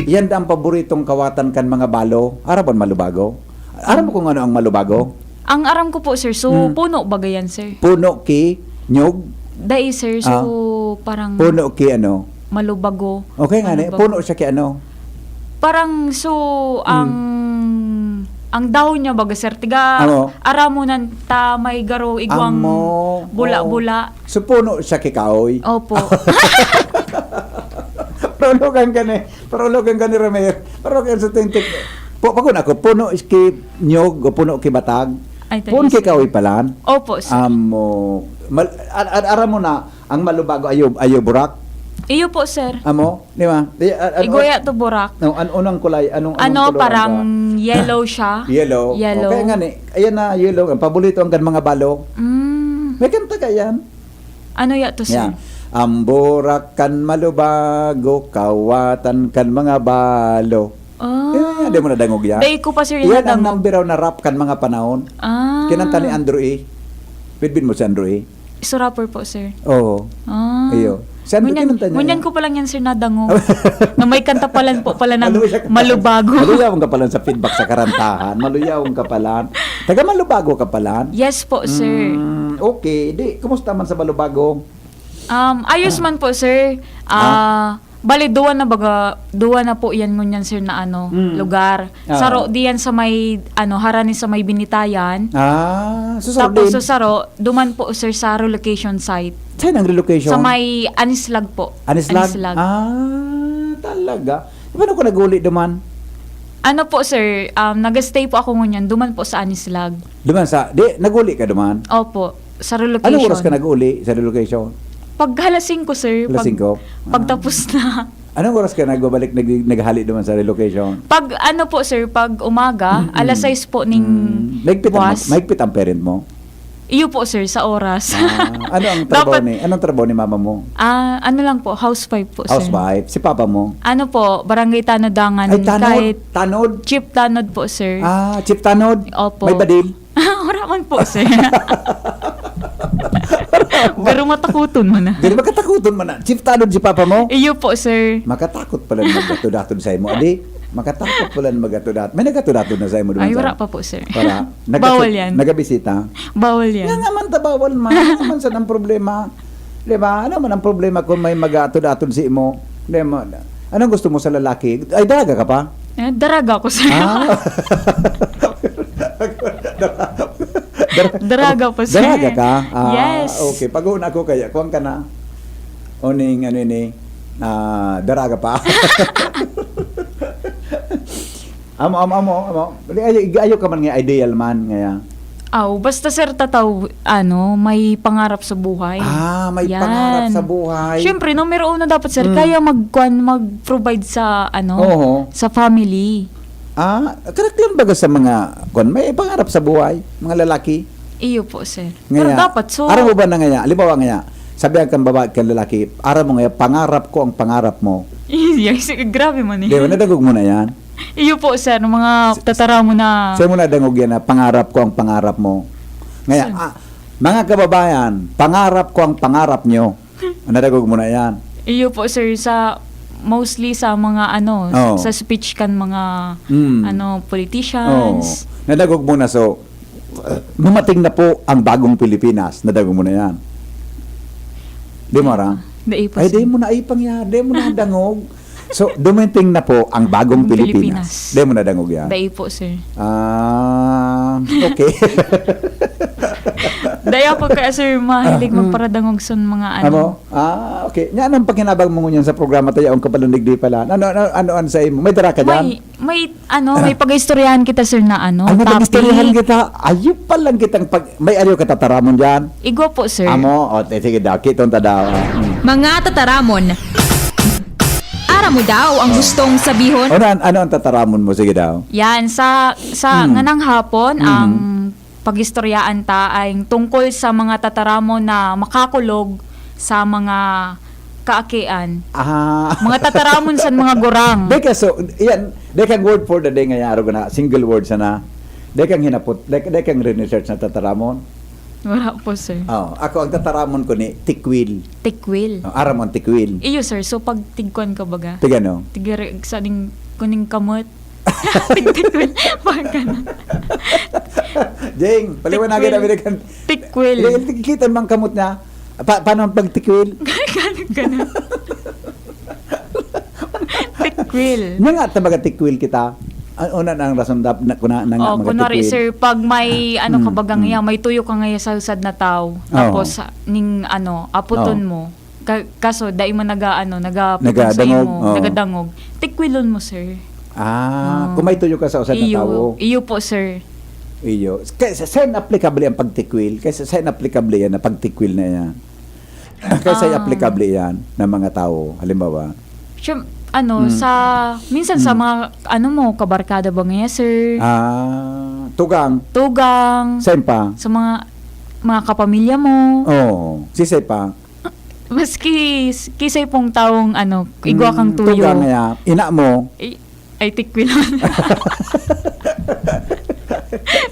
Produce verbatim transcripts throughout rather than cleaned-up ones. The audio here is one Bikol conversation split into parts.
Yan ang paboritong kawatan kan mga balo. Aram mo an malubago? Aram mo kung ano ang malubago? Ang aram ko po, sir, so, Hmm. puno baga yan, sir? Puno ki nyog? Dai, sir, so, Ah. parang Puno ki ano? malubago. Okay nga ni, Malubago. puno siya ki ano? Parang, so, Hmm. ang, ang dahon niya baga, sir, tiga Ano? aramonan ta may garo, igwang Amo, bula-bula. oo. So, puno siya ki kahoy? Opo. Pero lugan ka ni. Parologan ka ni Ramir. Parologan sa tintik. Pu-, pag ako, puno ki nyog o puno ki batag. Ay, tayo Puno ki isa. kahoy palan. Opo, sir. Amo, mal-, ar-, ar-, aram mo na, ang malubago ayo, ayo burak. Iyo po, sir. Amo, di ba? Di, ar-, ar-, Iguya to burak. No, an-, unang kulay, anong, anong Ano, kulay parang ang yellow siya. Yellow. Yellow. Okay nga ni. Ayan na, yellow. Ang paborito ang kan mga balo. Mm. May kanta ka yan. Ano ya to, sir? Yan. Ang burak kan malubago, kawatan kan mga balo. Ah. Yan, di mo nadangog yan? Dai ko pa, sir, Yan ang nadangog. number one na rap kan mga panahon. Ah. Kinanta ni Andrew E. Bidbid mo si Andrew E? So rapper po, sir. Oo. Ah. Iyo. Si Andrew, Ngunyan, kinanta niya ngunyan yan. ko pa lang yan, sir, nadangog. Na may kanta palan po pala ng Maluya ka palan. Malubago. Maluya ka palan sa feedback sa karantahan. Maluya ka palan. Taga Malubago ka palan? Yes po, sir. Mm, okay. Di, kumusta man sa Malubago? Um, ayos Ah. man po, sir. Ah. Ah, bali, duwa na baga, duwa na po yan ngunyan, sir, na ano, Mm. lugar. Ah. Saro diyan sa may, ano, harani sa may Binitayan. Ah, so saro Tapos din? sa saro, duman po, sir, sa relocation site. Saan ang relocation? Sa may Anislag po. Anislag? Anislag. Ah, talaga? Paano ko nag-uli duman? Ano po, sir, um, nag-stay po ako ngunyan, duman po sa Anislag. Duman sa, di, nag-uli ka duman? Opo, sa relocation. Anong oras ka nag-uli sa relocation? Pag alas singko, sir. Alas Pag, singko? pagtapos Ah. na. Anong oras ka nagbabalik, nag-, naghali duman sa relocation? Pag ano po, sir, pag umaga, Mm-mm. alas sais po ning Mm. Mahigpit ang mag-, buwas. mahigpit ang parent mo? Iyo po, sir, sa oras. Ah, ano ang trabaho Dapat ni, anong trabaho ni mama mo? Ah, ano lang po, housewife po, sir. Housewife. Si papa mo? Ano po, barangay Tanod dangan. Ay, tanod? Kahit Tanod? Chief tanod po, sir. Ah, chief tanod? Opo. May badil? Wala man po, sir. Pero matakuton man na. Dili, makatakuton man na. Chief tanod si papa mo? Iyo po, sir. Makatakot pala na mag-atod-atod sa imo. Adi, makatakot pala na mag-atod-atod. May nag-atod-atod na sa imo duman Ay, sa wala pa po, sir. Wala. Nagkasal-, Bawal yan. nagabisita? Bawal yan. Nga nga man ta, bawal man. Nga man saan ang problema? Di ba? Ano man ang problema kung may mag-atod-atod sa imo? Di ba? Anong gusto mo sa lalaki? Ay, dalaga ka pa? Eh, daraga ko, sir. Ah. Dar-, Daraga po, sir. Daraga ka? Ah, Yes. okay. Pag-una ko kaya, kuwan ka na. Uning, ano ini, ah, daraga pa. Amo, amo, amo, amo. Di, ayo, ayo ka man nga ideal man, ngaya. Aw, basta, sir, tataw, ano, may pangarap sa buhay. Ah, may Yan. pangarap sa buhay. Siyempre, numero uno dapat, sir, Mm. kaya mag-, kwan, mag-provide sa, ano, Oo. sa family. Ah, karaklan baga sa mga, kwan, may pangarap sa buhay, mga lalaki? Iyo po, sir. Pero Ngaya, dapat, so aram mo ba na ngaya, halimbawa ngaya, sabi ang kang babae, kang lalaki, "Aram mo ngaya, pangarap ko ang pangarap mo." Yes, grabe man Di ba, yun. nadagog mo na yan? Iyo po, sir, mga tatara mo na. Saan mo nadangog yan na pangarap ko ang pangarap mo? Ngaya, Sir. ah, mga kababayan, pangarap ko ang pangarap nyo. Nadagog mo na yan. Iyo po, sir, sa, mostly sa mga, ano, Oo. sa speech kan mga, Mm. ano, politicians. Oo. Nadagog mo na, so, uh, dumating na po ang bagong Pilipinas. Nadagog mo na yan. Di mo, Ara? Dai po, Ay, sir. di mo na, ay, pangya-, di mo na dangog. So, dumating na po ang bagong Ang Pilipinas. Pilipinas. Di mo nadangog yan? Dai po, sir. Ah, okay. Dai ako kaya, sir, mahilig Ah, mm. magparadangog sa mga ano. Ano? Ah, okay. Nga, anong pakinabang mo ngunyan sa programa tayo? Ang kapalandig di pala. Ano, ano, ano, ano sa imo? May dara ka dyan? May, may, ano, may pag-istoryahan kita, sir, na ano, Ay, may topic. pag-istoryahan kita. Ayun pa lang kitang pag-, may aliw ka tataramon dyan? Igwa po, sir. Amo? O, te-, sige daw. Kitong ta daw. Mm. Mga tataramon. Aram mo daw ang Oh. gustong sabihon? Ano, an-, ano ang tataramon mo? Sige daw. Yan, sa, sa Mm. nganang hapon, Mm. ang pag-istoryaan ta ay tungkol sa mga tataramon na makakulog sa mga kaakian. Ah. Mga tataramon sa mga gurang. Deka, so, yan, dekang word for the day nga yaro na, single word sana. Dekang hinapot, dek-, dekang re-research na tataramon. Wala po, sir. Oh, ako, ang tataramon ko ni tikwil. Tikwil. Oh, aram mo ang tikwil? Iyo, sir. So, pag tigkuan ka baga? Tigano? Tigari, sa ning kuning kamot. Tigtikwil. Pag ganun. Jing, paliwanagan Tikwil. namin kan. Tikwil. Kita mang kamot niya. Pa, paano ang pagtikwil? Ganun, ganun. Tikwil. Nga nga, tabaga tikwil kita. Ang una na ang rason dap na kuna na nga Oh, mga kunwari, tikwil. Sir, pag may ano Mm, ka bagang mm. iya, may tuyo ka nga iya sa usad na tao, Oo. tapos sa- ning ano, aputon Oo. mo. Ka- kaso dai man naga ano, nagaputon sa Nagadangog, imo, oo. nagadangog. Tikwilon mo, sir. Ah, Oh. kung may tuyo ka sa usa na Iyo, tawo. Iyo po, sir. Iyo. Kaya sa saan applicable ang pagtikwil? Kaya sa saan applicable yan na pagtikwil na yan? Kaya sa Ah. applicable yan ng mga tao. Halimbawa, Siyem- ano, Mm. sa minsan sa Mm. mga ano mo, kabarkada ba nga, sir? ah, tugang, Tugang, saan pa? Sa mga mga kapamilya mo. Oo. Sisay pa? Maski kisay pong taong ano, igwa kang Mm, tuyo. Tugang nga, ina mo. Ay, ay tikwilon.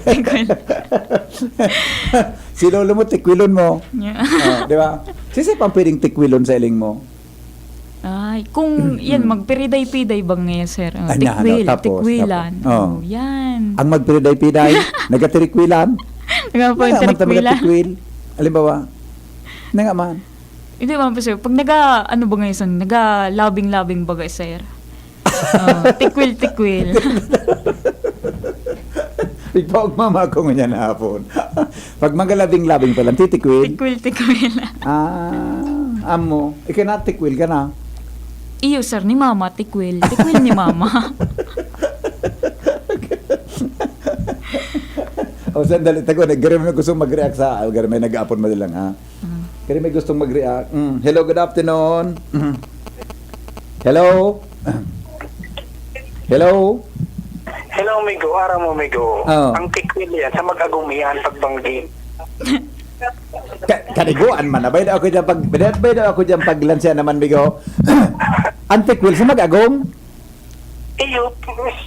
Tikwil. Si lolo mo, tikwilon mo. Yeah. Oh, di ba? Sisay pang pwedeng tikwilon sa iling mo? Ay, kung yan, magpiriday-piday ba ngayon, sir? Oh, Ay, na, ano, tikwil, tapos, tikwilan. tapos. Oh. Oh, yan. Ang magpiriday-piday, nagatirikwilan. Nga po yung Wala man talaga tikwilan. tikwil. Halimbawa, na nga man. Hindi man po, sir. Pag naga, ano ba ngayon, sir? Naga-labing-labing baga, sir. Oh, tikwil-tikwil. Ikaw ang mama ko ngunyan hapon. Pag magalabing-labing pa lang, titikwil. Tikwil-tikwil. Ah, amo. Ika na, tikwil ka na. Iyo, sir, ni mama, tikwil. Tikwil ni mama. O, sandali, tago, nagkari may gusto mag-react sa, nagkari may nag-aapon mo lang, ha? Mm. Kari may gustong mag-react. Mm. Hello, good afternoon. Mm. Hello? Hello? Hello, amigo. Aram mo, amigo. Oh. Ang tikwil yan, sa mag-agom yan, pagbanggi. Ka- kaniguan man na. Bay daw ako dyan pag, bay, bay daw ako dyan paglansya naman, migo. Ang tikwil sa mag-agom? Iyo,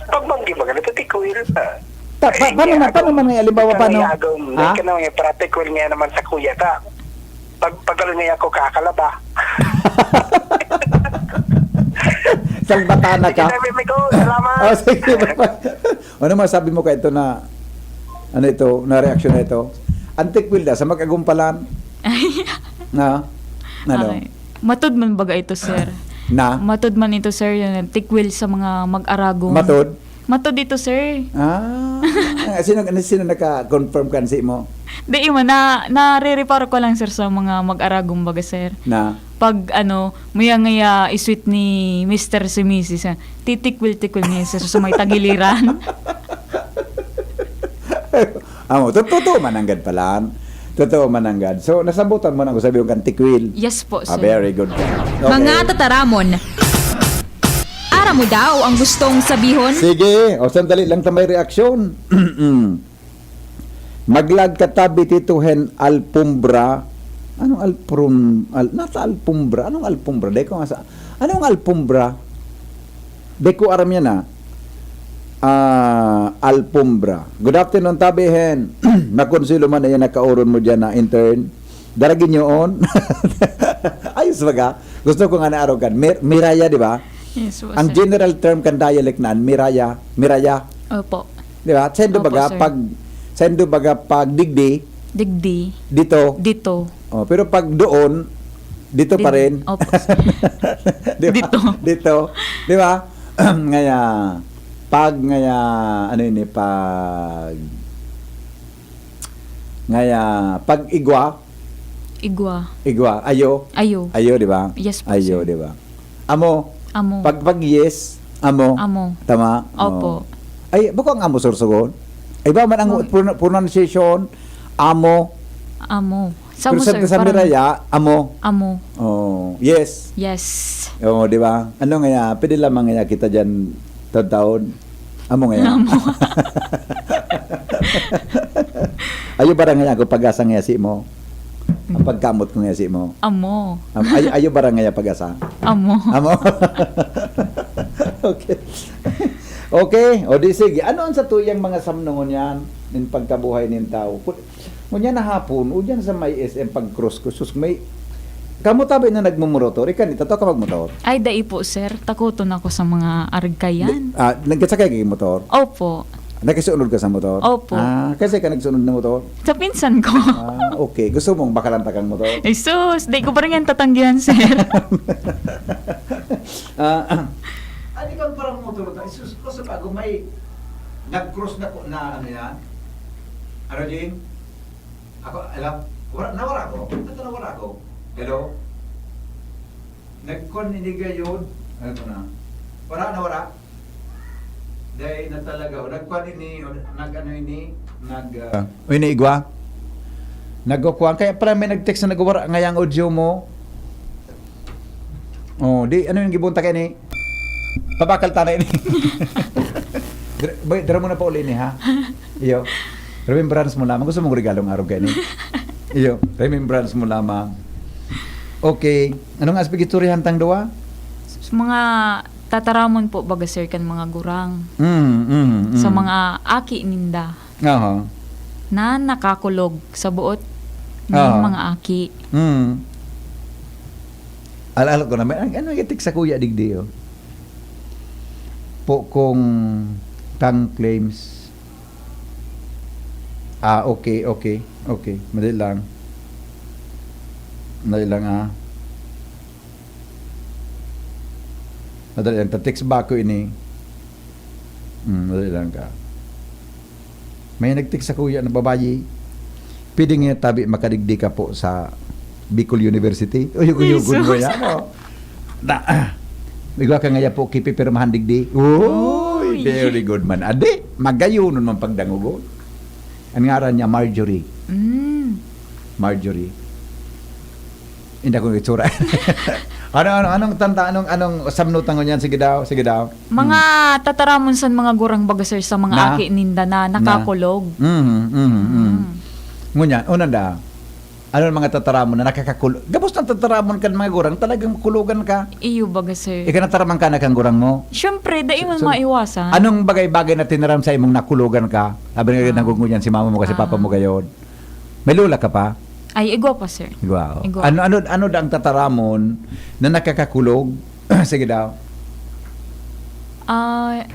pagbanggi ba ganito, tikwil? Ta- pa- paano man, paano man nga, halimbawa, paano? Agom. Ha? Ka na nga, para tikwil nga naman sa kuya ka. Pag, pagalo niya ako, kakalaba. Salbatana ka. Sige, amigo. Salamat. Oh, sige, bye-bye. Ano masabi mo ka ito na, ano ito, na reaksyon na ito? Ang tikwil na, sa mag-agom palan. Na? Ano? Okay. Matod man baga ito, sir. Na? Matod man ito, sir, yung tikwil sa mga mag-aragong. Matod? Matod ito, sir. Ah, sino, sino naka-confirm kan si mo? Di man, na, nare-reparo ko lang, sir, sa mga mag-aragong baga, sir. Na? Pag, ano, maya ngaya isweet ni Mister si Missus, ah, titikwil-tikwil niya, sir, sa may tagiliran. Amo, to- totoo mananggad palan. Totoo mananggad. So, nasabutan mo na ko sabi yung kan tikwil. Yes po, Ah, sir. very good. Okay. Mga tataramon. Aram mo daw ang gustong sabihon? Sige, o sandali lang ta may reaksyon. Maglag katabi tito hen alpombra. Anong alprom-, al-, nasa alpombra? Anong alpombra? Dai ko nga sa, anong alpombra? Dai ko aram yan, ah. Ah, alpombra. Good afternoon, tabi hen. Makonsilo man ayan nakauron mo dyan na intern. Daragin nyo on. Ayos baga. Gusto ko nga naarog kan. Mir- Miraya, di ba? Yes po, Ang sir. General term kan dialect na, Miraya. Miraya. Opo. Di ba? Sendo Opo, baga sir. pag, sendo baga pag digdi, Digdi. dito. Dito. Oh, pero pag doon, dito pa Dig- rin. Opo, sir. Di ba? Dito. Dito. Di ba? Ngaya, pag ngaya, ano yun eh, pag, ngaya, pag igwa, Igwa. igwa, ayo, Ayo. ayo, di ba? Yes po, Ayo, sir. Di ba? Amo. Amo. Pag, pag yes, amo. Amo. Tama? Opo. Oh. Ay, bako ang amo sursugon? Ay, ba man ang Amo. pron- pronunciation? Amo. Amo. Sa Pero mo, sa, sir, sa parang Miraya, amo. Amo. Oh, yes. Yes. Oh, di ba? Ano nga, pwede lamang nga kita dyan taon-taon. Amo nga. Amo. Ayo ba nga ako pag-asa nga si mo? Ang pagkamot ko nga si mo. Amo. Am- Ayo, ayo ba nga pag-asa? Amo. Amo. Okay. Okay. O di sige. Ano ang sa tuyang mga samnongon yan? Nin pagkabuhay nin tao. Pu- Ngunyan na hapon, o dyan sa may S M pag-cross ko, sus, may, kamo tabi na nagmumotor, ikan, itataw ka magmotor? Ay, dai po, sir. Takoton ako sa mga aragkayan. Ah, nagkasakay ka motor? Opo. Nagkasunod ka sa motor? Opo. Ah, kasi ka nagsunod na motor? Sa pinsan ko. Ah, okay. Gusto mong bakalan ta kang motor? Ay, sus. Di ko pa rin yan tatanggihan, sir. Ah, ah. Ay, di ka parang motor ta. Sus, ko sa bago, may nag-cross na ko na ano yan? Ano, Jing? Ako, alam, wala, nawara ko. Ito nawara ko. Hello? Nagkon ini gayon. Ano ko na? Wala, nawara. Dahil na talaga. O, nagkon ini, o, nag-ano ini, nag... Uh, o, ini igwa? Nagkukuhan. Kaya pala may nag-text na nagwara ngayang audio mo. Oh, di, ano yung gibunta kayo ni? Pabakal tanay ni. Dra- bay- Dara mo na pa uli ni, ha? Iyo. Remembrance mo lamang. Gusto mong regalong araw kayo ni? Iyo. Remembrance mo lamang. Okay. Anong aspect istoryahan tang duwa? Sa mga tataramon po, baga, sir, kan mga gurang. Mm, mm, mm. Sa mga aki ninda. Aha. Na nakakulog sa buot ng Ah. mga aki. Mm. Alala ko naman, ano yung sa kuya digdi, oh? Po kung tang claims. Ah, okay, okay, okay. Madali lang. Madali lang, ah. Madali lang. Ta-text ba ko ini? Hmm, madali lang ka. May nag-text sa kuya na babayi. Pwede nga tabi makadigdi ka po sa Bicol University. Uyog-uyogon mo Jesus. Yan, oh. Na, ah, igwa ka ngaya po, kipipirmahan digdi. Uy, Uy. Very good man. Adi, magayonon man pagdangogon. Ang ngaran niya, Marjorie. Mm. Marjorie. Hindi ko itsura. Ano, ano, anong tanta, anong, anong samnutan ko niyan? Sige daw, sige daw. Mga tataramon san mga gurang, baga, sir, sa mga Na? aki ninda na nakakulog. Mhm, mhm, mhm. Mm. Ngunyan, una da, ano ang mga tataramon na nakakakulog? Gabos ng tataramon kan mga gurang, talagang kulugan ka. Iyo, baga, sir. Ika nataraman ka na kang gurang mo. Siyempre, dai man So, maiwasan. Anong bagay-bagay na tinaram sa imong nakulugan ka? Sabi nga, Ah. nagungunyan si mama mo kasi Ah. papa mo gayon. May lola ka pa? Ay, igwa pa, sir. Wow. Igwa. Ano, ano, ano da ang tataramon na nakakakulog? Sige daw. Ah,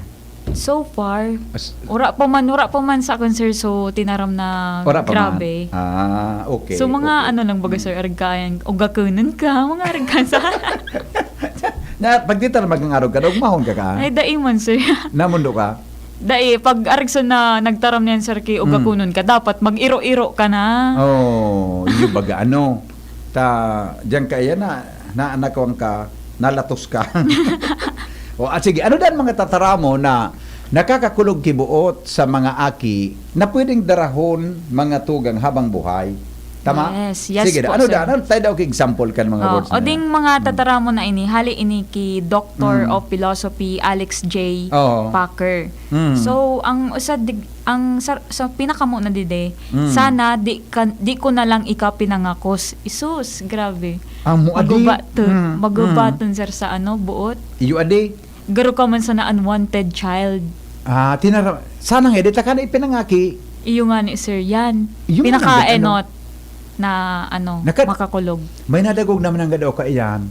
so far, As- ura pa man, ura pa man sa akin, sir, so tinaram na Ora pa grabe. man. Ah, okay. So, mga okay. ano lang baga, sir, aragkayan, ugakunon ka, mga aragkayan sa... Na, pag di tayo magang arog ka, ugmahon ka ka? Ay, dai man, sir. Namundo ka? Dai, pag aragsan na nagtaram niyan, sir, kay Mm. ugakunon ka, dapat mag-iro-iro ka na. Oh, yung baga ano. Ta, diyan ka, yan na, naanakwang ka, nalatos ka. O, at sige, ano dan mga tataramo na nakakakulog kibuot sa mga aki na pwedeng darahon mga tugang habang buhay? Tama? Yes, yes Sige, po, ano sir. dan? Ano, tayo daw example kan mga Oh, words o na ding yan? mga Mm. tataramon na ini, hali ini ki Doctor Mm. of Philosophy Alex J. Oo. Packer. Mm. So, ang usad dig-, ang sar, sa pinakamo na dide, Mm. sana di ka, di ko na lang ika pinangakos. Isus, grabe. Ang muadi. Magubaton, Mm, magubaton, sir, sa ano, buot. Iyo adi. Garo ka man sana unwanted child. Ah, tinara, sana nga, di ta ka na ipinangaki. Iyo nga ni sir yan. Iyo nga Pinaka ni, ano? enot na ano, Naka- makakulog. May nadagog naman ang gadaw ka iyan.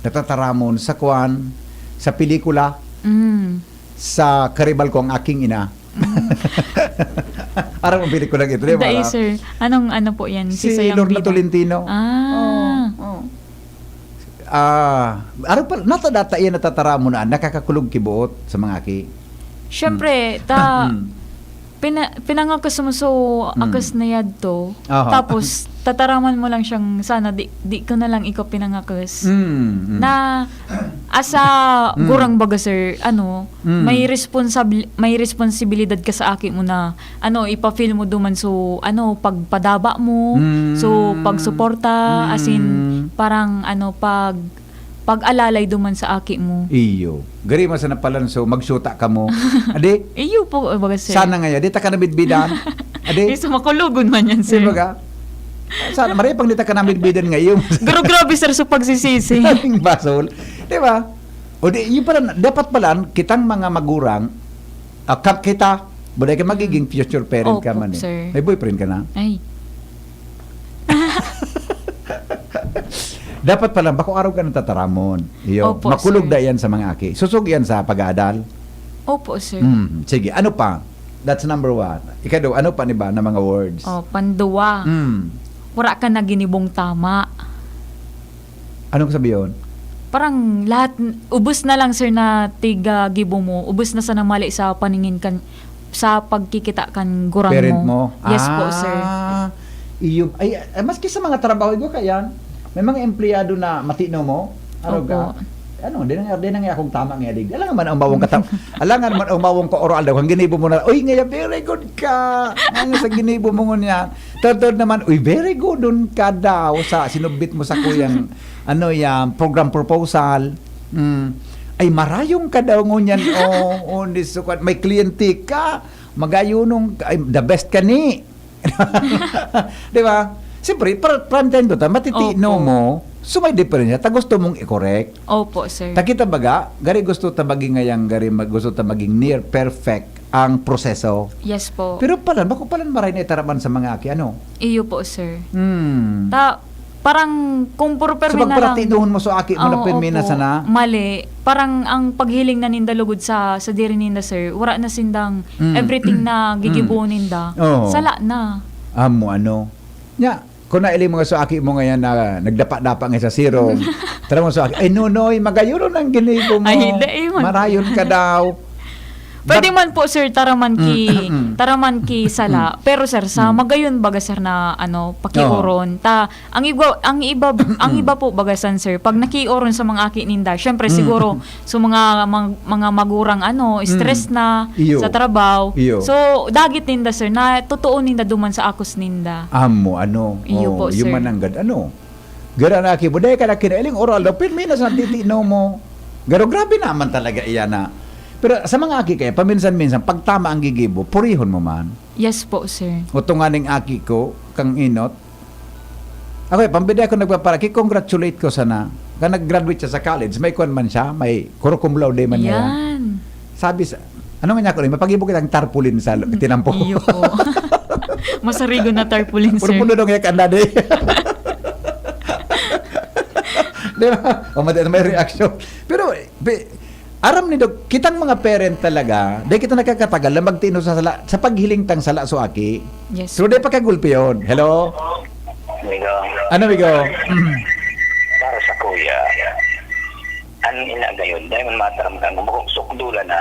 Natataramon sa kwan, sa pelikula, Mm. sa Karibal Ko ang Aking Ina. Aram ang pelikulang ito, di ba? Dai, sir. Anong ano po yan? Si Sayang Lorna Bida. Tolentino. Ah. Oo, oo. Ah, aram pa, nata data iyan natataramon na nakakakulog kibuot sa mga aki. Siyempre, ta, Mm. pina, pinangakas mo so, Mm. akas na yadto. Aha. Tapos, tataraman mo lang siyang, sana di, di ko na lang ikaw pinangakas. Mm, mm. Na, asa Mm. gurang baga, sir, ano, Mm. may responsabil-, may responsibilidad ka sa aki mo na, ano, ipa-feel mo duman so, ano, pagpadaba mo, Mm. so, pagsuporta, as in, Mm. parang, ano, pag, pag-alalay duman sa aki mo. Iyo. Gari man sa napalanso, magsuta ka mo. Adi? Iyo po, baga, sir. Sana nga yan. Di ta ka nabidbidan. Adi? Iso makulogon man yan, sir. Di ba ka? Sana, maripang di ta ka nabidbidan ngayon. Pero grabe, sir, sa pagsisisi. Daming basol. Di ba? O di, yun pala, dapat pala, kitang mga magurang, ah, ka- kita, Buday ka magiging future parent ka Opo, man eh. sir. May boyfriend ka na? Ay. Dapat pala, bako araw ka nang tataramon. Iyo, Opo, makulog sir. da yan sa mga aki. Susog yan sa pag-aadal. Opo, sir. Mm, sige, ano pa? That's number one. Ikado, ano pa ni ba na mga words? Oh, panduwa. Mm. Wala ka na ginibong tama. Anong sabi yun? Parang lahat, ubos na lang, sir, na tiga gibo mo. Ubos na sa namali sa paningin kan, sa pagkikita kan gurang Parent mo. mo? Yes po, sir. Ah, iyo. Ay, ay, maski sa mga trabaho, igo ka yan. May mga empleyado na matino mo. Ano Opo. ga? Ano, di na nga, di na nga akong tama nga, dig. Alangan man ang mawang kataw. Alangan man ang mawang ka oral daw. Ang ginibo mo na, uy, ngaya, very good ka. Nga sa ginibo mo ngunyan. Totoo naman, uy, very good on ka daw sa sinubmit mo sa kuyang, ano yan, program proposal. Mm. Ay, marayong ka daw ngunyan. Oh, oh, di sukat. May kliyente ka. Magayunong, ay, the best ka ni. Di ba? Siyempre, pra-, prime time to, ta, matitino Opo. mo, so may diferensya, ta gusto mong i-correct. Opo, sir. Ta kita baga, gari gusto ta maging ngayang, gari mag-, gusto ta maging near perfect ang proseso. Yes po. Pero palan, bako palan maray na itaraman sa mga aki, ano? Iyo po, sir. Hmm. Ta, parang kung puro So, permi na lang. pagparatinuhon mo sa aki mo na Oo, permi na opo. sana? Mali. Parang ang paghiling na ninda lugod sa, sa diri ninda, sir, wala na sindang Mm. everything na gigibo Mm. ninda. Oo. Sala na. Amo, ano? Nya, kung nailing mga sa aki mo ngayon na nagdapa-dapa nga sa sirong, tara mo sa aki, "Ay, Nonoy, magayon ang ginibo mo. Ay, dai man. Marayon ka daw." Pwede But man po, sir, taraman ki, Mm. taraman ki sala. Mm. Pero, sir, sa Mm. magayon baga, sir, na, ano, pakiuron, Oo. ta, ang iba, ang iba, ang Mm. iba po baga san, sir, pag nakiuron sa mga aki ninda, syempre, Mm. siguro, so mga, mga, mga magurang, ano, stress Mm. na Iyo. sa trabaho. Iyo. So, dagit ninda, sir, na totoo ninda duman sa akos ninda. Amo, ano? Iyo Oh, po, yung sir. mananggad, ano? Gara na aki mo, dahil ka na kinailing oral daw, pirmi na sa titino mo. Garo, grabe naman talaga iyan na. Pero sa mga aki kaya, paminsan-minsan, pag tama ang gigibo, purihon mo man. Yes po, sir. O tunganing aki ko, kang inot. Ako, eh, pambida ko nagpaparaki, congratulate ko sana. Ka nag-graduate siya sa college, may kwan man siya, may curriculum laude man niya. Yan. Sabi sa, ano nga niya ako, mapag-ibo kitang tarpaulin sa lo-, Mm, tinampo. iyo po. Masarigo na tarpaulin, sir. Puro puno daw nga kanda, di. Di ba? O, madi-, may reaction. Pero, be, aram ni Doc, kitang mga parent talaga, di kita nakakatagal na magtino sa sala, sa paghiling tang sala so aki. Yes. So, di pa kagulpi yun. Hello? Amigo. Ano, amigo? Para sa kuya, an ina gayon, dahil man mataram ka, kung bakong sukdulan na,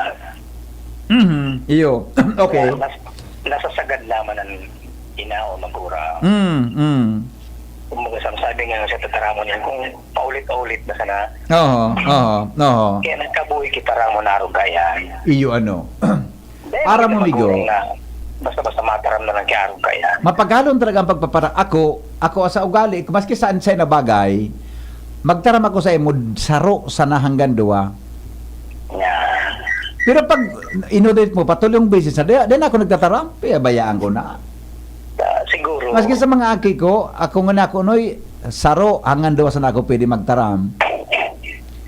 Mhm. Iyo. Okay. Nas-, nasasagad naman ang ina o magura. Mm, mm. Kumbaga, sa-, sabi nga sa tataramon yan, kung paulit-ulit na sana, Oo, oo, oo. kaya nagkabuhi kita ramon na aruga yan. Iyo, ano. Dahil Aram kita mo, Migo. magurang na, basta-basta mataram na lang kaya aruga yan. Mapagalon talaga ang pagpapara-, ako, ako sa ugali, maski saan sa na bagay, magtaram ako sa imo, saro sana hanggang duwa. Yan. Pero pag inulit mo, patulong beses na, di, di na ako nagtataram, pabayaan ko na. Ah, siguro. Maski sa mga aki ko, ako nga na ako, noy, saro, hanggang duwa sana ako pwede magtaram.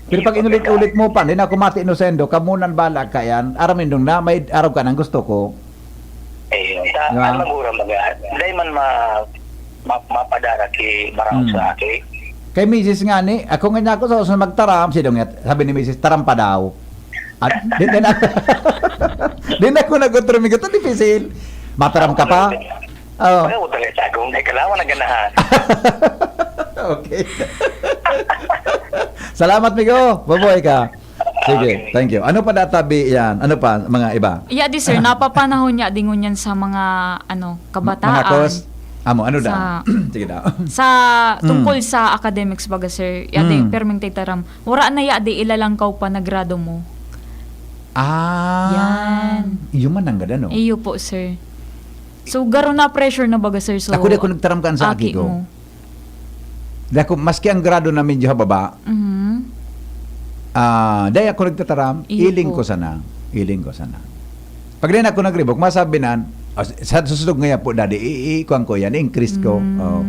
Pero pag inulit-ulit mo pa, di na ako mati inosendo, kamunan bala ka yan, aram indong na, may araw ka nang gusto ko. Eh, ta, Di ba? Ang magura, maga, dahil man ma-, ma-, mapadara ki Maraon Mm. sa aki. Kay misis nga ni, ako nga niya ako sa usan magtaram, sidong yat-, sabi ni misis, "Taram pa daw." At, di, di na, di na ako nag-utro, migo, "Ito dipisil. Mataram ka pa?" Oo. Pag-utro, sa akong may kalawan na ganahan. Okay. Salamat, migo. Mabuhay ka. Sige, Okay. thank you. Ano pa databi yan? Ano pa, mga iba? Iya di, sir, napapanahon niya di ngunyan sa mga, ano, kabataan. Mga kos? Amo, ano daw? Sa, Sige daw. sa, Mm. tungkol sa academics baga, sir, iya di, Mm. perming titaram. Wala na iya di ilalangkaw pa na grado mo. Ah. Yan. Iyo man ang gada, no? Iyo po, sir. So, garo na pressure na baga, sir. So, Ako di ako nagtaram kan sa aki aki ko. mo. Dako, maski ang grado na medyo hababa, Mhm. ah, dai ako nagtataram, Iyo iling po. ko sana. Iling ko sana. Pag di na ako nagribok, masabi na, "Ah, sa susunod nga po, daddy, i-, i-, kuwan ko yan, increase ko." Mm. Oh.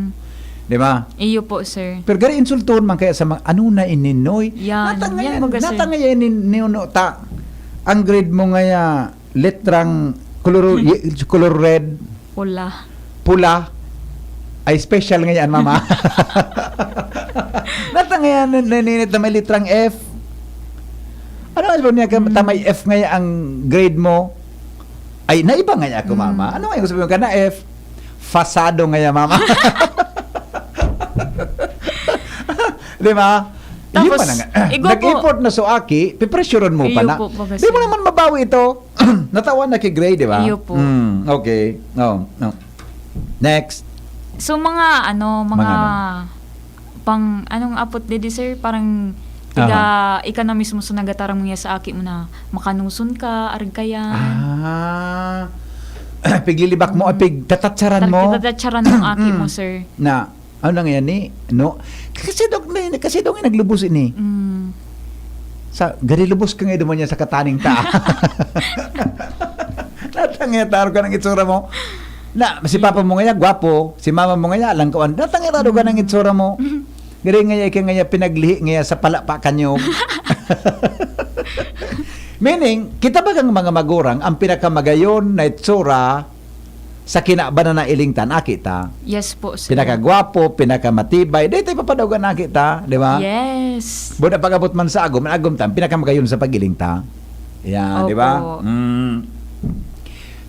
Di ba? Iyo po, sir. Pero gari insultuhon man kaya sa mga, "Ano na ini, Noy?" Yan. Natangay Yan yan, baga, sir. natangay yan ni, ni Uno, ta, ang grade mo ngaya, letrang Color, ye-, color red, Pula. pula, ay special ngayon, mama. Nata ngayon, naninit na may litrang F. Ano nga sabi niya, ka-, Mm. tamay F ngayon ang grade mo? Ay, naiba ngayon ako, Mm. mama. Ano ngayon sabi mo ka na F? Fasado ngayon, mama. Di ba? Tapos, Yun pa na nga. Igwa po. Nag-effort na so aki, pipressureon mo pa Iyo na. po, baga Di mo siya. naman mabawi ito. Natawan na kay Gray, di ba? Iyo po. Mm, okay. Oh, oh. Next. So, mga, ano, mga Mga ano? pang, anong apot didi, sir? Parang, tiga, Aha. ika na mismo sa nagataram niya sa aki mo na makanuson ka, arag ka yan. Ah. Piglilibak mo, Mm. pigtatatsaran Tar-, mo. Tatatsaran mo ang aki mo, Mm. sir. Na, ano nga yan ni? No? Kasi daw, na-, kasi daw nga naglubos ini. Mm. Sa, gari lubos ka nga duman niya sa kataning ta. Natangay taro ka ng itsura mo. Na, si papa mo nga, gwapo. Si mama mo nga, langkawan. Natangay taro ka ng itsura mo. Gari nga, ika nga, pinaglihi nga sa palapa kanyo. Meaning, kita bagang mga magurang, ang pinakamagayon na itsura sa kinaban na nailing ta, aki ta. Yes po, sir. Pinakagwapo, pinakamatibay. Dahil tayo papadaog an aki ta, di ba? Yes. Buda pag-abot man sa agom, an agom ta, pinakamagayon sa pag-iling ta. Yan, di ba? Opo. Mm.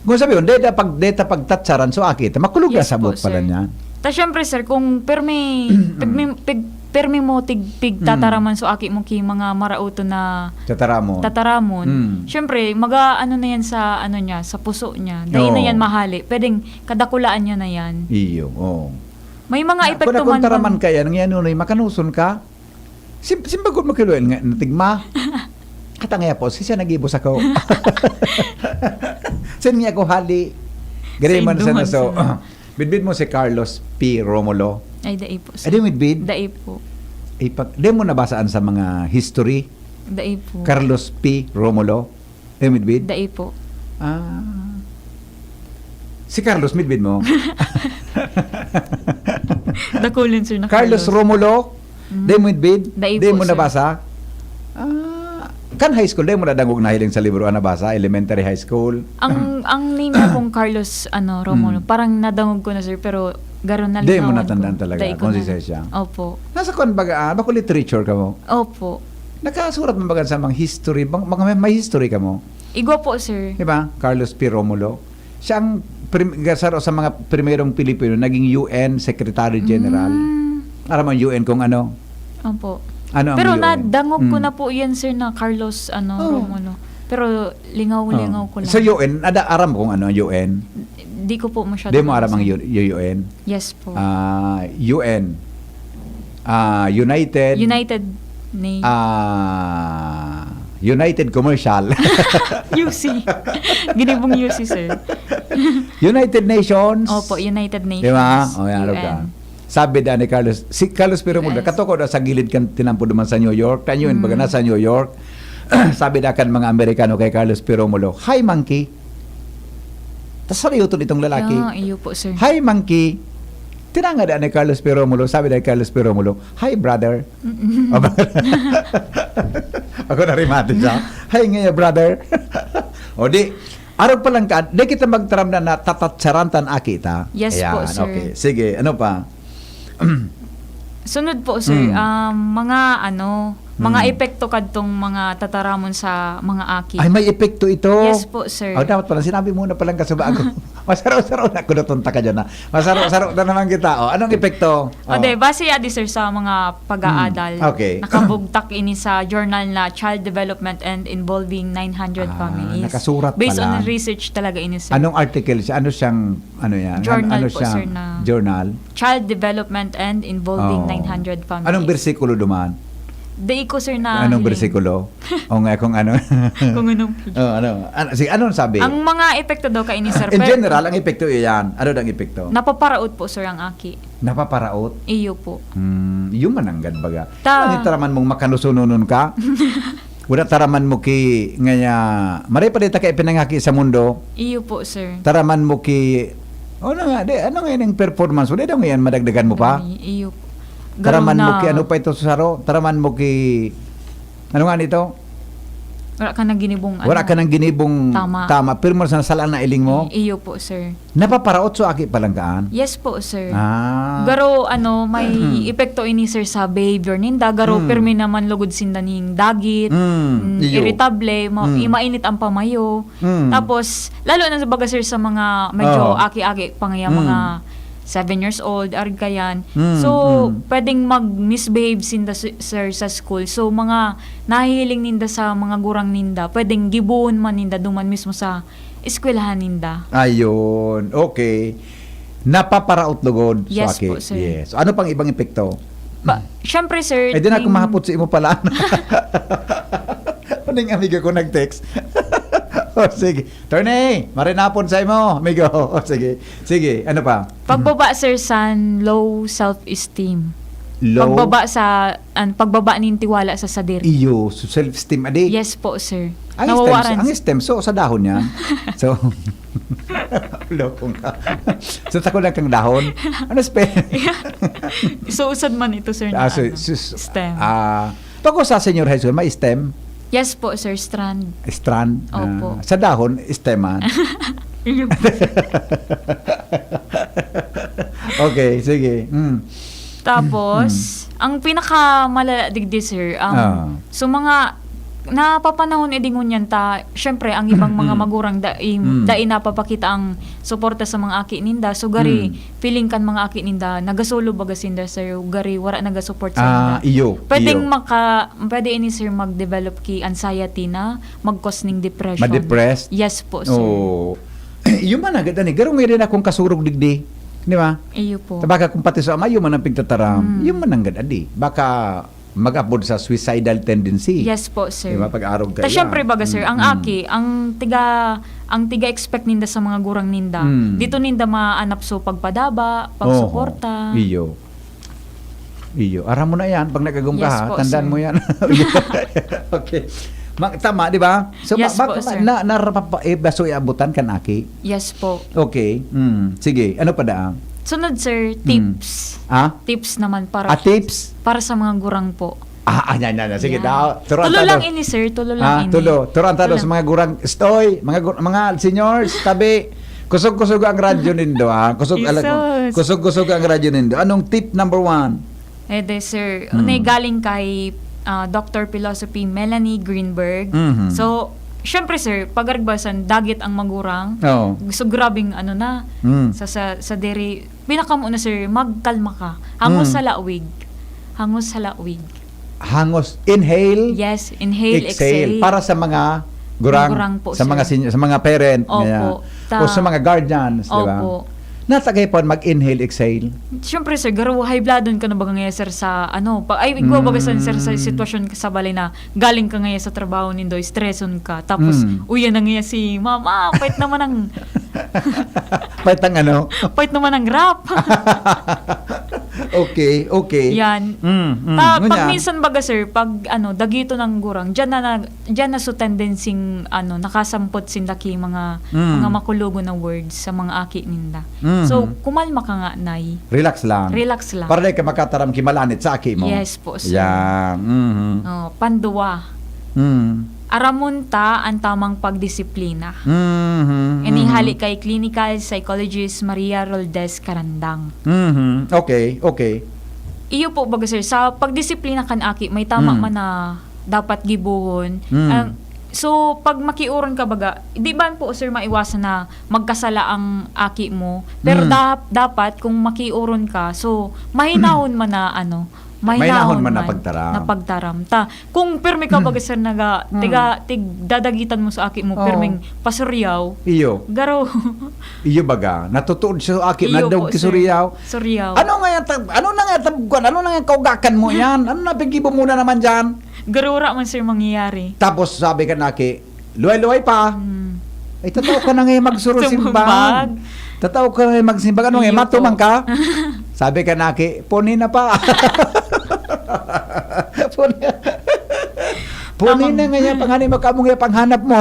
Kung sabi yun, deta pag, deta pagtatsaran, so aki ta, makulog Yes sa po, abot pala sir. niya. Ta, syempre, sir, kung permi, pag may, pag permi mo tig-, pigtataraman Mm. so aki mo ki mga marauto na Tataramon. tataramon, Mm. syempre, maga-ano na yan sa, ano niya, sa puso niya. Dahil na Oo. yan mahali. Pwedeng kadakulaan niya na yan. Iyo, oo. May mga Na, epekto kung man taraman man. ka yan, ngayon, Nonoy, makanuson ka? Sim-, simbagod mo kiloin nga, natigma. Katangay po, si siya nag-ibos ako. Sin niya ako hali. Gari Sa man sa induhan naso. sila. Bidbid mo si Carlos P. Romulo. Ay, dai po, sir. Ay, di mo bidbid? Dai po. Ipag-, di mo nabasaan sa mga history? Dai po. Carlos P. Romulo? Di mo bidbid? Dai po. Ah. Si Carlos, midbid mo? Dakulin, sir, na Carlos Carlos. Romulo? Mm. Di mo midbid? Dai Di po, mo sir. nabasa? Ah, kan high school, di mo nadangog nahiling sa libro ang nabasa? Elementary, high school? Ang, ang name niya pong Carlos, ano, Romulo. Mm. Parang nadangog ko na, sir, pero garo na Di mo lingawan natandaan ko. talaga Dai ko kung na. si siya? Opo. Nasa kwan baga, ah, bako literature ka mo? Opo. Nakasurat mo baga sa mga history? Bang-, mga may, may history ka mo? Igwa po, sir. Di ba? Carlos P. Romulo. Siya ang prim-, saro sa mga primerong Pilipino naging U N Secretary General. Mm. Aram mo ang U N kung ano? Opo. Ano ang Pero U N? nadangog ko Mm. na po yan, sir, na Carlos, ano, Oo. Romulo. Pero lingaw-lingaw Oo. ko lang. Sa U N, ada, aram mo kung ano ang U N? Di ko po masyado Di mo aram ang alam, sir. U-, U N? Yes po. Ah, U N. Ah, United United Nations. Ah, United Commercial. U C. Ginibong U C, sir. United Nations. Opo, United Nations. Di ba? O, yan, aram ka. U N. Sabi da ni Carlos, si Carlos P. Romulo, Yes. katukod sa gilid kan tinampo duman sa New York. Kan yun, baga Mm. nasa New York. Sabi da kan mga Amerikano kay Carlos P. Romulo, "Hi, monkey." Tas sariyuton itong lalaki. Ah, iyo po, sir. "Hi, monkey." Tinangad ni Carlos P. Romulo, sabi ni Carlos P. Romulo, "Hi, brother." Mm-mm. Ako na rimati siya. "Hi, nga, brother." O di, arog pa lang ka, di kita magtaram na natatsaran tan aki ta. Yes po, Ayan, sir. okay. Sige, ano pa? Sunod po, sir, Mm. um, mga ano, mga Mm. epekto kadtong mga tataramon sa mga aki. Ay, may epekto ito. Yes po, sir. Oh, dapat pala, sinabi mo na palang kasubago. Masaro-saro na, kuduton ta ka dyan, ha? Masaro-saro na naman kita. Oh, anong epekto? O, Oh. di, base adi, sir, sa mga pag-aadal, Mm, okay. nakabugtak ini sa journal na Child Development and Involving nine hundred Ah, Families. nakasurat Based pala. on research talaga ini, sir. Anong article siya? Ano siyang, ano yan? An-, Journal ano po, siyang sir, na journal? Child Development and Involving Oh. nine hundred Families. Anong bersikulo duman? Di ko, sir, na Anong hiling. bersikulo? O nga, kung ano. Kung anong page. Oh, ano? Ano, sige, anong sabi? Ang mga epekto daw kaini, sir, In pero general, ang epekto iyan. Ano daw ang epekto? Napaparaot po, sir, ang aki. Napaparaot? Iyo po. Hmm, yung mananggad baga. Ta- Ano, taraman mong makanusununon ka? Wala taraman mo ki, ngaya, maray pa di ta ka ipinangaki sa mundo. Iyo po, sir. Taraman mo ki, ano nga, di, ano nga yung performance mo? Di daw ngayon, madagdagan mo pa? Gani, iyo po. Taraman Garo mo na. ki, ano pa ito sa saro? Taraman mo ki, ano nga nito? Wala ka nang ginibong, Wala ano, ka nang ginibong tama. Tama, pero mo sa sala na iling mo, I- iyo po, sir. Napaparaot so aki palanggaan. Yes po, sir. Ah. Garo, ano, may epekto ini, sir, sa behavior ninda. Garo, Mm. pirmi naman lugod sinda ning dagit, Mm, mm, iyo. Irritable, ma- Mm. mainit ang pamayo. Mm. Tapos, lalo na baga, sir, sa mga medyo Oo. aki-aki pa nga, Mm. mga seven years old, arog kayan. Mm, So, mm. pwedeng mag-misbehave sinda, si- sir, sa school. So, mga nahihiling ninda sa mga gurang ninda, pwedeng gibohon man ninda duman mismo sa eskwelahan ninda. Ayun. Okay. Napaparaot lugod. Yes Aki. Po, sir. Yes. Ano pang ibang epekto? Pa, syempre, sir, Eh, di na ning- kumahapot sa imo pala. Ano yung amiga ko nag-text? O, sige. Attorney, marinapon sa imo, amigo. O, sige. Sige, ano pa? Pagbaba, sir, sa low self-esteem. Low? Pagbaba sa, an, pagbaba nin tiwala sa sadiri. Iyo, so self-esteem, adi? Yes po, sir. Ang Nawawaran. Stem, ang stem, so, sa dahon niya. So, lokong ka. So, tako lang kang dahon. Ano stem? So, usad man ito, sir, na Ah, so, ano, sus- stem. Ah, pag sa senior high school, may stem? Yes po, sir. Strand. Strand. Ah, Opo. Sa dahon, stem man. Iyo. Okay, sige. Mm. Tapos, ang pinakamalala digdi, sir, ang Ah. so mga napapanahon edi ngunyan ta, syempre, ang ibang mga magurang dai, Mm. dai napapakita ang suporta sa mga aki ninda. So, gari, Mm. feeling kan mga aki ninda, nagasolo baga sinda, sir, gari, wala nagasupport sa Ah, ninda. iyo, Pwedeng iyo. maka, pwede ini, sir, mag-develop ki anxiety na mag-cause ning depression. Ma-depressed? Yes po, sir. Oh. Iyo man, agad ani. Garo ngayon din akong kasurog digdi. Di ba? Iyo po. Tabaga kung pati sa ama, iyo man ang pigtataram. Mm. Iyo man ang gad, adi. Baka mag-abot sa suicidal tendency. Yes po, sir. Di ba? Pag-arog ka Ta yan. syempre baga, sir, ang Mm. aki, ang tiga, ang tiga-expect ninda sa mga gurang ninda, Mm. dito ninda maanap so pagpadaba, pagsuporta. Oho. Iyo. Iyo. Aram mo na yan. Pag nag-agom ka, Yes ha? Po, Tandaan sir. Mo yan. Okay. Ma- tama, di ba? So, Yes ma- po, ma- sir. Na, narapapa, eh, baso iabutan kan aki. Yes po. Okay. Mm. Sige. Ano pa daan? Sunod, sir, Mm. tips. Ah? Tips naman para Ah, tips? para sa mga gurang po. Ah, ah, yan, yan, yan. Sige, Yan. daw. Turuan Tulo ta lang dos. Ini, sir. Tulo Ah, lang ini. Tulo. Turuan ta dos, Tulo. Mga gurang. Stoy, mga, gur- mga seniors, tabi. Kusog-kusog ang radyo nindo, ha? Kusog, alag- Jesus. kusog-kusog ang radyo nindo. Anong tip number one? Eh, de, sir. Hmm. Unay galing kay ah, Doctor Philosophy Melanie Greenberg. Mhm. So, syempre, sir, pag arigbasan, dagit ang magurang. Oo. So, grabing ano na, Mm. sa, sa, sa diri, pinakamo na, sir, magkalma ka. Hangos Mm. sa lawig. Hangos sa lawig. Hangos, inhale, Yes, inhale, exhale. exhale. Para sa mga gurang, Gurang po, sa mga sir. senior, sa mga parent, Opo. kaya, Ta- o sa mga guardians, di ba? Opo. Natagay pa mag-inhale, exhale. Siyempre, sir, garo, high bloodon ka na ba ngayon, sir, sa, ano, pa, ay, igwa ba, sir, sa sitwasyon ka sa balay na galing ka ngayon sa trabaho nindo, stresson ka, tapos, Mm. uyan na ngayon si mama, pait naman ang, Pait ang ano? pait naman ang rap. Okay, okay. Yan. Mm, mm. Ta, Ngunyan, pag minsan baga, sir, pag, ano, dagito ng gurang, dyan na, na, dyan na so tendency, ano, nakasampot sinda ki mga, Mm. mga makulogon na words sa mga aki ninda. Mhm. So, kumalma ka nga, Nay. Relax lang. Relax lang. Para di ka makataram kimalanit sa aki mo. Yes po, sir. Yan. Mhm. Oh, panduwa. Mm. Aramon ta ang tamang pagdisiplina. Mhm. Ini Mhm. hali kay clinical psychologist Maria Roldez Carandang. Mhm. Okay, okay. Iyo po, baga, sir, sa pagdisiplina kan aki, may tama Mm. man na dapat gibohon. Mm. Ang, so, pag makiuron ka, baga, di ba po, sir, maiwasan na magkasala ang aki mo? Pero Mm. dap-, dapat, kung makiuron ka, so, mahinahon man na, ano, Mahinahon man na pagtaram. na pagtaram. Ta, kung pirmi ka, baga, sir, naga, Mm. tiga, tig, dadagitan mo sa aki mo, Oo. pirming pasuryaw, Iyo. garo. Iyo baga. Natutuod siya sa aki. Iyo Nadaog po, ki sir. suryaw. Suryaw. Ano nga yung tab-, ano na nga tabguan? Ano na nga kaugakan mo yan? Ano na pigibo mo na naman dyan? Garura man, sir, mangyayari. Tapos sabi ka na aki, luway-luway pa. Hmm. Ay, tataw ka na ngayon magsurosimbang. Sumbag. Tataw ka na ngayon magsimbag. Ano ngayon, Iyo matumang po. Ka? Sabi ka na aki, puni na pa. Puni, puni Tamang- na ngayon, panganay mo, kamong ngayon, panghanap mo.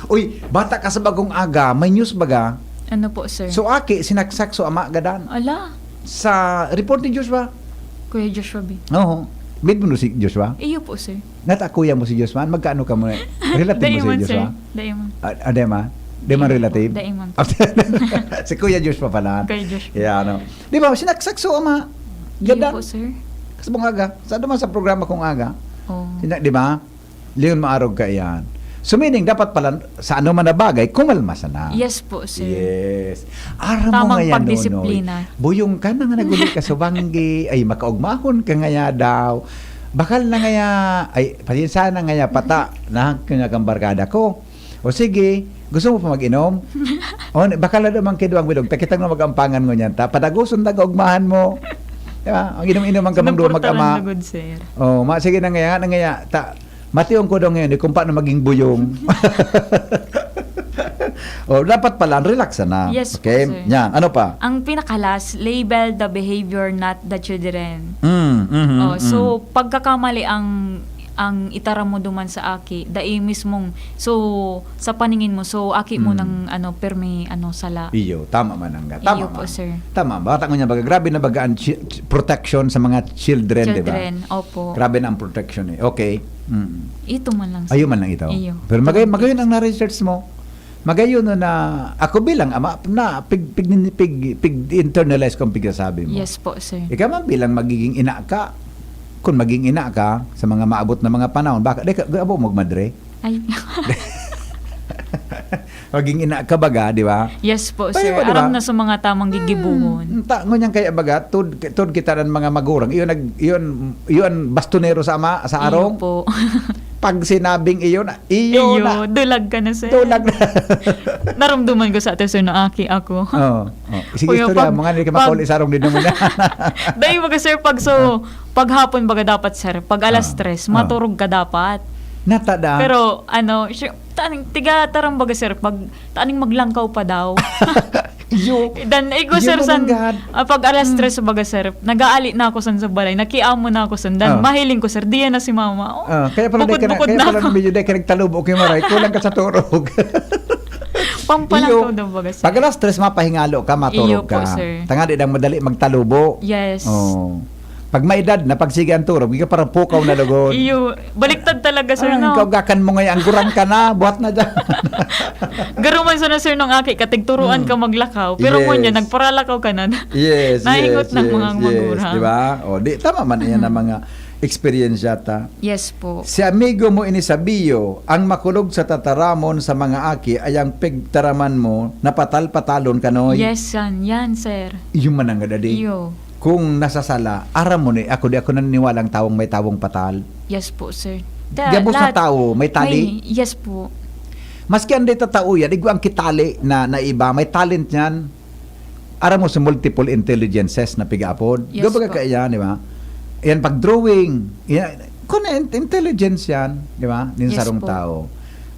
Uy, bata ka sa bagong aga, may news baga? Ano po, sir? So, aki, sinaksak so ama, gadan. Ala, Sa report ni Joshua. Kuya Joshua B. Oo. Mid mo no si Joshua? Iyo po, sir. Nata kuya mo si Joshua? Magkaano ka mo? Relative mo si Joshua? Dai man, sir. Dai man. Ah, ah, dai man? Dai man relative? Dai man po. Si Kuya Joshua pala. Kuya Joshua. Yeah, ano. Di ba, sinaksak so ama. Iyo po, sir. Kasi mong aga. Sa naman sa programa kong aga. Oh. Sina-, di ba? Leon, maarog ka iyan. So, meaning, dapat pala, sa ano man na bagay, kumalma sana. Yes po, sir. Yes. Aram mo Tamang nga yan, pagdisiplina. Nonoy. Buyong ka na nga naguli ka sa banggi. Ay, makaugmahon ka nga ya daw. Bakal na nga ya. Ay, pasensya na nga ya, pata. Nahak ka nga kang barkada ko. O sige, gusto mo pa mag-inom? O, bakal na naman kiduang bilog. Takitang na mag-ampangan ngunyan. Ta, padaguson na kaugmahan mo. Di ba? Ang inom-inom ang kamang duwa mag-ama. Sinuportaran lugod, sir. O, ma, sige na nga ya, na nga ya. Ta, Matiyon ko daw ngayon, eh, kung paano maging buyong. Oh, dapat pala, relax na. Yes po, Okay? sir. Yan, ano pa? Ang pinaka-last, label the behavior, not the children. Mm, mhm, Oh, mm. So, pagkakamali ang, ang itaram mo duman sa aki, dai mismong, so, sa paningin mo, so, aki mo Mm. nang, ano, permi, ano, sala. Iyo, tama man ang, tama Iyo man. po, sir. Tama ba? Tango niya, baga, grabe na baga ang chi-, protection sa mga children, di ba? Children, opo. Grabe na ang protection eh. Okay. Mm. Ito man lang, sir. Ayun man lang ito. Iyo. Pero magay-, Ito lang, magayon please. ang na-research mo. Magayon na, na ako bilang ama, na pig, pig, pig, pig-internalize ko ang pigsasabi mo. Yes po, sir. Ikaw man bilang magiging ina ka, kung maging ina ka sa mga maabot na mga panahon, baka, di ka, abo magmadre? Ay. Maging ina ka baga, di ba? Yes po, Pero, sir. di ba? Aram na sa mga tamang gigibuhon. Hmm, ta-, ngunyan kaya baga, tud-, tud kita ng mga magurang. Iyon nag-, iyon, iyon bastonero sa ama, sa Iyo arong. po. Pag sinabing iyon, iyo Iyo, na. dulag ka na, sir. Dulag na. Naramdaman ko sa atin, sir, na aki ako. Oo, oo. Sige, Kuya, istorya pag, mo nga, hindi ka pag makauli sa arong din naman. Dahil baga, sir, pag so, Ah. paghapon baga dapat, sir, pag alas Ah. tres, Ah. maturog ka dapat. Natada. Pero, ano, sure, taning, tiga tarang baga, sir, pag taning maglangkaw pa daw. Iyo. Dan, eh, ko, Iyo, sir, san, mananggad. ah, pag alas Mm. tres baga, sir, nag-aali na ako san sa balay, nakiamo na ako san, dan Ah. mahiling ko, sir, diyan na si mama. Oh, Ah, kaya pala di ka na, bukod-bukod kaya na pala ako. medyo di ka nagtalubo kay Maray, kulang ka sa turog. Pampalangkaw Iyo. daw baga, sir. Pag alas tres, mapahingalo ka, maturog Iyo po, ka. sir. Tanga di dang madali magtalubo. Yes. Oh. Pag may edad na, pag sige ang turog, di ka parang pukaw na lugod. Iyo, baliktad talaga, sir, Ay, no? kaugakan mo ngayon, ang gurang ka na, buhat na dyan. Garuman sana, sir, nung aki ka, tigturuan Mm. ka maglakaw. Pero mo niya, Yes. nagparalakaw ka na. Yes, Naingot yes, na yes, mga yes, magurang. di ba? O, di, tama man, iyan ang Mm. mga eksperyensya ta. Yes po. Si amigo mo ini sa Bio, ang makulog sa tataramon sa mga aki ay ang pigtaraman mo, napatal-patalon kanoy. Yes, yan, yan, sir. Iyo man ang gadadi. Iyo. Kung nasasala, aram mo ni, ako di ako naniniwalang tawong may tawong patal. Yes po, sir. Gabos na lahat tao, may tali. May, yes po. Maski ang di tatao yan, igwa ang kitali na, na iba, may talent yan. Aram mo sa multiple intelligences na pigaapod? Yes Gabaga po. ka yan, di ba? Yan, pag-drawing, yan, kung na in-, intelligence yan, di ba? Nin Yes sarong po. tao.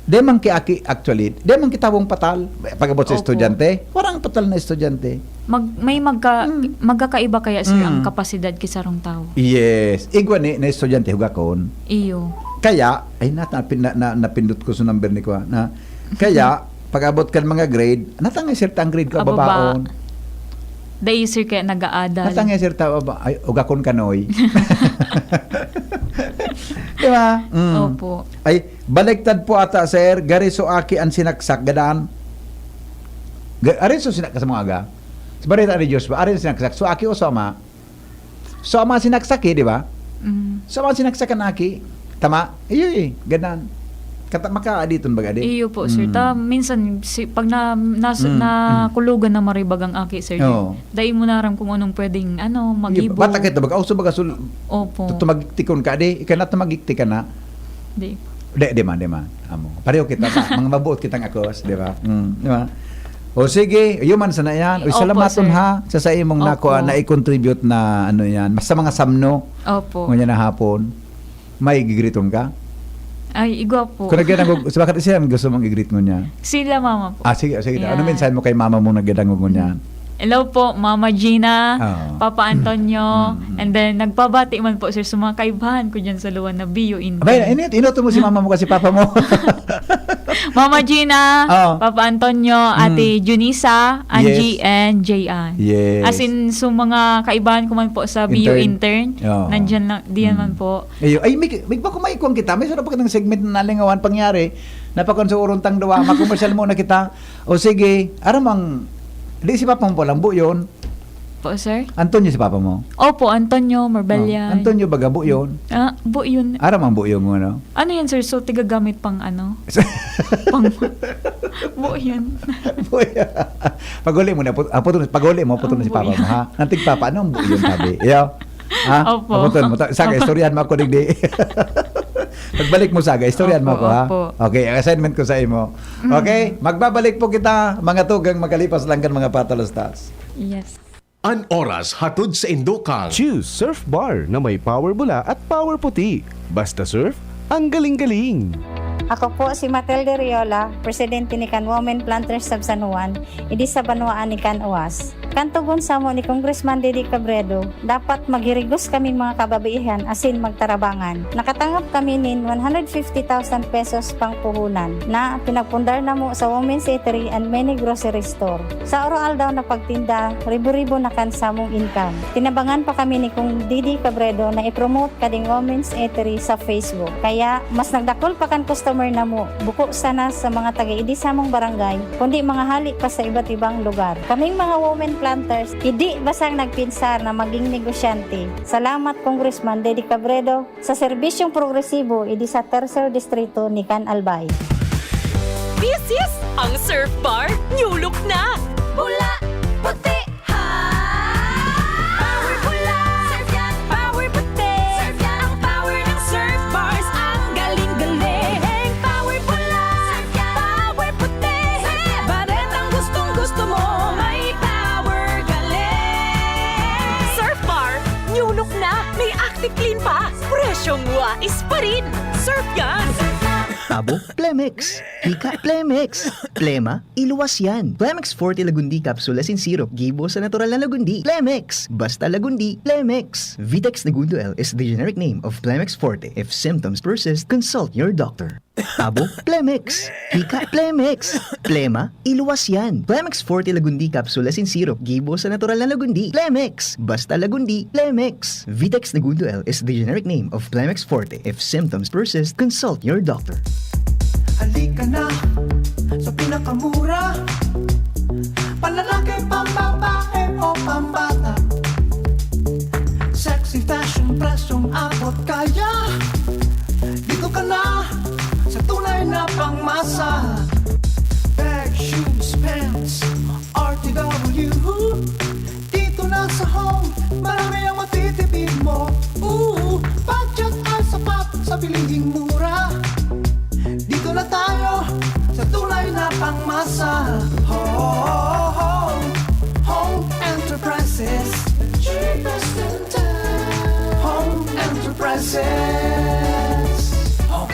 Di man ki aki, actually, di man ki tawong patal. Pag-abot sa Opo. estudyante, warang patal na estudyante. Mag-, may magka-, Hmm. magkakaiba kaya, sir, ang Hmm. kapasidad ki sarong tawo? Yes. Igwa ni, na estudyante, hugakon. Iyo. Kaya, ay, nata-, pin-, na, na, napindot ko sa number ni Kwa, na, kaya, pag-abot kan mga grade, natangay sir ta ang grade ko, Ababa. ababaon. Dai, sir, kaya nag-aadal. Natangay sir ta, aba-, ay, ugakon kanoy. Di ba? Mm. Opo. Ay, baliktad po ata, sir. Gari so aki ang sinaksak, gadan. Ga-, ari so sinaksak sa mga aga. Sa barita ni Diyos ba? Ari ang sinaksak. So aki o so ama? So ama sinaksak eh, di ba? Mm. So ama sinaksak ang aki. Tama? Iyo eh, gadan. Kata-, makaaditon baga di? Iyo po, sir. Mm. Ta, minsan, si, pag na, nas-, Mm, mm. nakulugan na maribag ang aki, sir, Oo. dai mo na aram kung anong pwedeng, ano, Iyo, magibo. bata ka ito, baga, uso baga, sul-, Opo. tu-, tumagiktikon ka, di? Ika na tumagiktik ka na. Di. Di, di man, di man. Amo. Pareho kita, ta, mga mabuot kitang akos, di ba? Mm, di ba? O sige, iyo man sana yan. Uy, Opo, salamaton sir. ha, sa, sa imong Opo. nakuha, na i-contribute na, ano yan, sa mga samno. Opo. Ngunyan na hapon. May gigriton ka? Ay, igwa po. Kung nagyadangog, sa bakit siya ang gusto mong i-greet ngunyan? Sila mama po. Ah, sige, sige. Ano Yan. mensahe mo kay mama mo nagyadangog ngunyan? Hello po, Mama Gina, Ah. Papa Antonio, Mm, mm. and then nagpabati man po, sir, sa mga kaibahan ko dyan sa Luan na Bio, India. Abay, inot, inot mo si mama mo kasi papa mo. Mama Gina, Oh. Papa Antonio, Mm. Ate Junisa, Angie, Yes. and Jayan. Yes. As in, so mga kaibahan ko man po sa B U Intern. intern, Oo. nandyan lang, diyan Mm. man po. Ayo, ay, may, may bako may kuwang kita. May sarap pa kitang segment na nalingawan pangyari. Napakon sa urong tang duwa. Makomersyal muna kita. O sige, aram ang, di si Papa mo palang buyon. Po, sir? Antonio si Papa mo? Opo, Antonio Marbalyan. Oh, Antonio baga buyon. Ah, buyon. Aram ang buyon mo, no? Ano yan, sir? So, tigagamit pang ano? Pang buyon. Buyon. Pag-uli mo na, put- ah, putol, pag-uli mo, putol na Ang si Papa buyon. mo, ha? Ang tigpapa, ano ang buyon, sabi? Iyo? Ha? Opo. Putol mo. Ta- Saga, Opo. istoryahan mo ako digdi. Pagbalik mo, Saga, istoryahan mo Opo, ako, ha? opo. Okay, ang assignment ko sa imo. Mm. Okay? Magbabalik po kita, mga tugang, makalipas lang kan mga patalastas. Yes. An oras hatod sa indokang. Choose Surf Bar na may power bula at power puti. Basta surf, ang galing-galing! Ako po si Matilde Riola, presidente ni kan Women Planters sa San Juan, idi sa banwaan ni kan Oas. Kan tugon samo ni Congressman Didi Cabredo, dapat maghirigos kaming mga kababaihan asin magtarabangan. Nakatangap kami nin one hundred fifty thousand pesos pang puhunan na pinagpundar namo sa Women's Eatery and many grocery store. Sa oro-aldaw na pagtinda, ribo-ribo na kan samong income. Tinabangan pa kami ni Kong Didi Cabredo na i-promote kading Women's Eatery sa Facebook. Kaya, mas nagdakul pa kan customer namo, buko sana sa mga taga-idi samong barangay, kundi mga hali pa sa iba't ibang lugar. Kaming mga women planters, idi basang nagpinsar na maging negosyante. Salamat, Congressman Didi Cabredo, sa serbisyong progresibo idi sa Tercer Distrito ni kan Albay. This is ang Surf Bar New Look na! Bula, puti, ha! Power bula! Surf yan! Power puti! Surf yan! Ang power ng Surf Bars, ang galing-galing! Power bula! Surf yan! Power puti! Surf yan! Baretang gustong-gusto mo, may power galing! Surf Bar New Look na! May ActiClean pa! Presyong wais pa rin! Surf yan! Abo, Plemex. Hika, Plemex. Plema, iluwas yan. Plemex Forte Lagundi Capsule asin Syrup gibo sa natural na Lagundi. Plemex. Basta Lagundi, Plemex. Vitex Negundo L is the generic name of Plemex Forte. If symptoms persist, consult your doctor. Abo, Plemex. Hika, Plemex. Plema, iluwas yan. Plemex Forte Lagundi Capsule asin Syrup gibo sa natural na Lagundi. Plemex. Basta Lagundi, Plemex. Vitex Negundo L is the generic name of Plemex Forte. If symptoms persist, consult your doctor. Halika na sa pinakamura. Panlalaki, pambabae o pambata. Sexy fashion, presyong abot kaya. Dito ka na sa tunay na pangmasa. Bag, shoes, pants, R T W. Dito na sa Home, marami ang matitipid mo. Ooh, budget ay sapat sa bilihing mura. Dito na tayo sa tunay na pangmasa. Home, Home Enterprises. The cheapest in town. Home Enterprises. Home.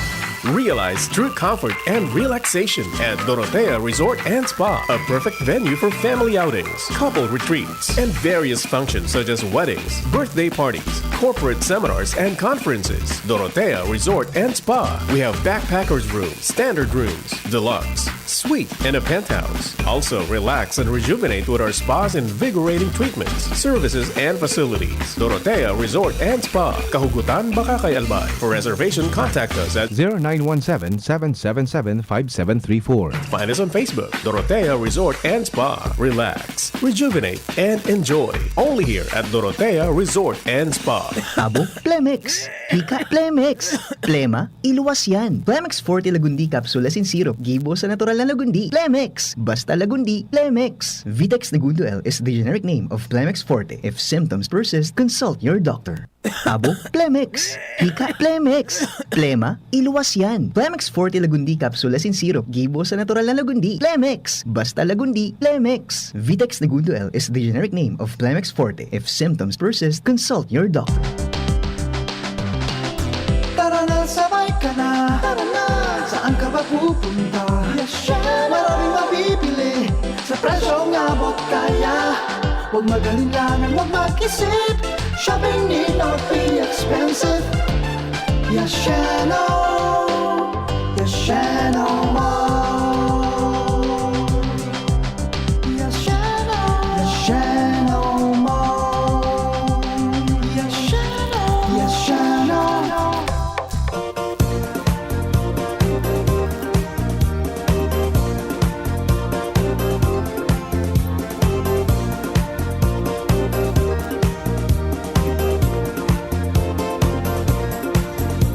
Realize true comfort and relaxation at Dorotea Resort and Spa, a perfect venue for family outings, couple retreats, and various functions such as weddings, birthday parties, corporate seminars, and conferences. Dorotea Resort and Spa. We have backpackers room, standard rooms, deluxe, suite, and a penthouse. Also, relax and rejuvenate with our spa's invigorating treatments, services, and facilities. Dorotea Resort and Spa, Kahugutan, Bacacay, Albay. For reservation, contact us at zero nine one seven, seven seven seven, five seven three four. Find us on Facebook, Dorotea Resort and Spa. Relax, rejuvenate, and enjoy. Only here at Dorotea Resort and Spa. Abo, Plemex. Hika, Plemex. Plema, iluwas yan. Plemex Forte Lagundi Capsule asin Syrup gibo sa natural na Lagundi. Plemex. Basta Lagundi, Plemex. Vitex Negundo L is the generic name of Plemex Forte. If symptoms persist, consult your doctor. Abo, Plemex. Hika, Plemex. Plema, iluwas yan. Plemex Forte Lagundi Capsule asin Syrup gibo sa natural na Lagundi. Plemex. Basta Lagundi, Plemex. Vitex Negundo L is the generic name of Plemex Forte. If symptoms persist, consult your doctor. Tara na, sabay ka na. Tara na. Saan ka ba pupunta? Maraming mabibili sa presyong abot kaya. Huwag mag-alinlangan, huwag mag-isip. Shopping need not be expensive. Yasheno. Yes, Shannon Mall. Yes, Shannon Mall. Yes, Shannon. Yes, Shannon.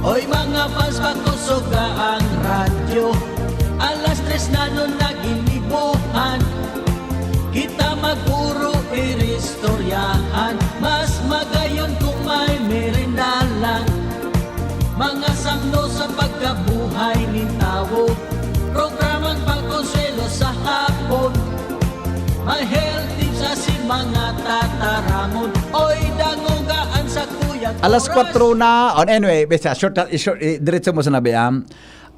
Oy, mga fans, pakusoga ang radyo. Alas tres na nun naginibuhan. Kita magpuro iristoryahan. Mas magayon kung may merindalan. Mga samno sa pagkabuhay nin tawo. Programang pagkonselo sa hapon. May health tips sa si mga tataramon. Oy, dangogaan sa kuyang Alas oras. Kwatro na. On, anyway, basta, short, short, eh, diretso mo sa nabi, ah.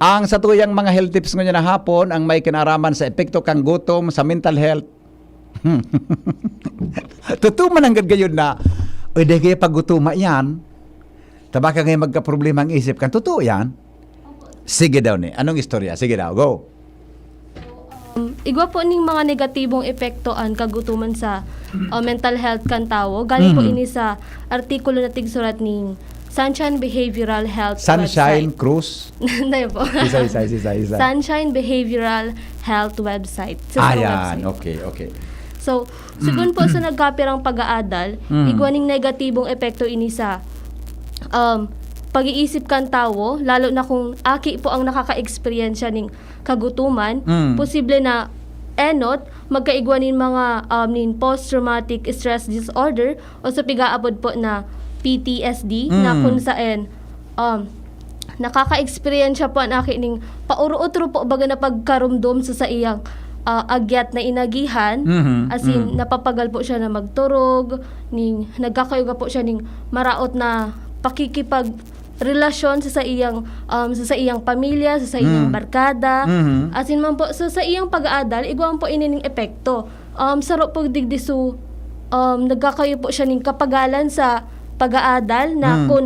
Ang satuyang mga health tips ngunyan na hapon, ang may kinaraman sa epekto kan gutom sa mental health. Totoo man ang gayon na, "Uy, dai kaya pagutuma yan. Tabaka ngayon magkaproblema ang isip kan." Totoo yan? Sige daw ni. Anong istorya? Sige daw, go. Um, igwa po ning mga negatibong epekto an kagutoman sa, uh, mental health kan tawo. Galing po Mhm. ini sa artikulo na tigsurat ning Sunshine Behavioral Health Sunshine website. Cruz? Hindi po. Isa, isa, isa, isa. Sunshine Behavioral Health website. Sa Ah, sarong yan. Website. Okay, okay. So, segun po sa nagkapirang pag-aadal, Mm. igwa ning negatibong epekto ini sa, um, pag-iisip kan tawo, lalo na kung aki po ang nakaka-eksperyensya ning kagutoman, Mm. posible na enot, magkaigwa nin mga, um, nin post-traumatic stress disorder o sa pigaapod po na P T S D na Mm. kung saen, um, nakaka-eksperyensya po an aki ning paoro-otro po baga na pagkaromdom sa saiyang, ah, agyat na inagihan. Mhm, As in, mm. napapagal po siya na magturog, ning, nagkakaigwa po siya ning maraot na pakikipag- relasyon sa saiyang, um, sa saiyang pamilya, sa saiyang Mm. barkada. Mhm. Asin man po, sa saiyang pag-aadal, igwa man po ini ning epekto. Um, saro po digdi su, um, nagkakayo po siya ning kapagalan sa pag-aadal na Mm. kun,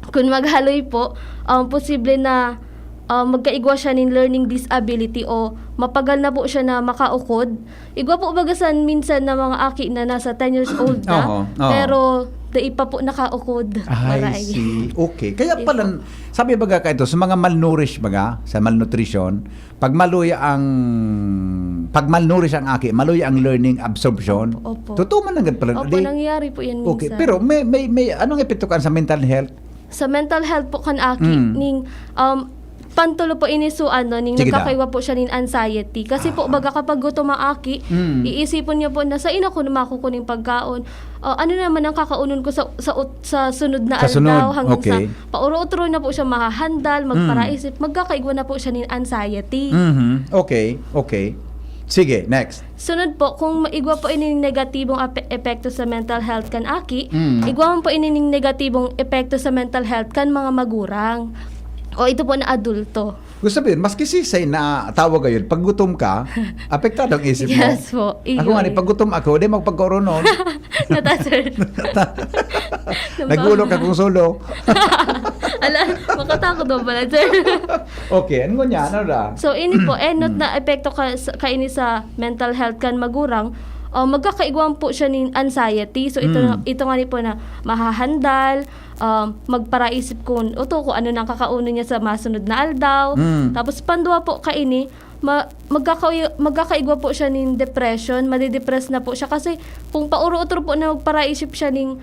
kun maghaloy po, um, posible na, um, magkaigwa siya nin learning disability o mapagal na po siya na makaukod. Igwa po baga san minsan na mga aki na nasa ten years old na, Oho, oo. pero dai pa po nakaukod. I Maray. see. Okay. Kaya Di pala, po. sabi baga ka ito, sa mga malnourished baga, sa malnutrition, pag maluya ang, pag malnourished ang aki, maluya ang learning absorption. Opo. Totoo man ang pala. Opo, Di, nangyayari po yan okay. minsan. Pero may, may, may, anong epekto kan sa mental health? Sa mental health po kan aki, Mm. ning, um, pantulo po ini su, ano, ning Sige, da. nagkakaiwa po siya nin anxiety. Kasi po, Ah. baga kapag gutom ang aki, Mm. iisipon niya po na, "Sain ako na makukuha ning pagkaon? Ah, ano naman ang kakaunon ko sa, sa ut-, sa sunod na Sa sunod, aldaw?" Hanggang okay. sa pauro-otro na po siya mahahandal, Mm. magparaisip, magkakaigwa na po siya nin anxiety. Mhm. Okay, okay. Sige, next. Sunod po, kung igwa po ining negatibong ape-, epekto sa mental health kan aki, Mm. igwa man po ining negatibong epekto sa mental health kan mga magurang. O ito po na adulto. Gusto sabihin, maski sisay na tawag ngayon, pag gutom ka, apektado ang isip mo. Yes po, Ako nga, iyon. ni, pag gutom ako, di magpagkoronon. Nata, sir. Nagulok akong solo. Ala, makatakot daw pala, sir. Okay, ano nga niya? Ano na? So, ini po, eh, not Mm. na epekto ka, sa, kaini sa mental health kan magurang, uh, magkakaigwa man po siya nin anxiety. So, ito, Mm. ito nga ni po na mahahandal, um, magparaisip kun, oto, kung ano nang kakaunon niya sa masunod na aldaw. Mm. Tapos, pandua po kaini, ma-, magkaka-, magkakaigwa po siya nin depression, madidepress na po siya. Kasi, kung pauro-otro po na magparaisip siya ning,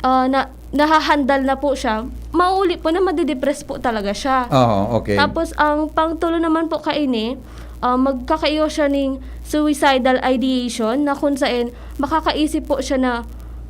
ah, na, nahahandal na po siya, mauuli po na madidepress po talaga siya. Oo, okay. Tapos, ang pangtulo naman po kaini, ah, magkakaiwa siya ning suicidal ideation na kung saen makakaisip po siya na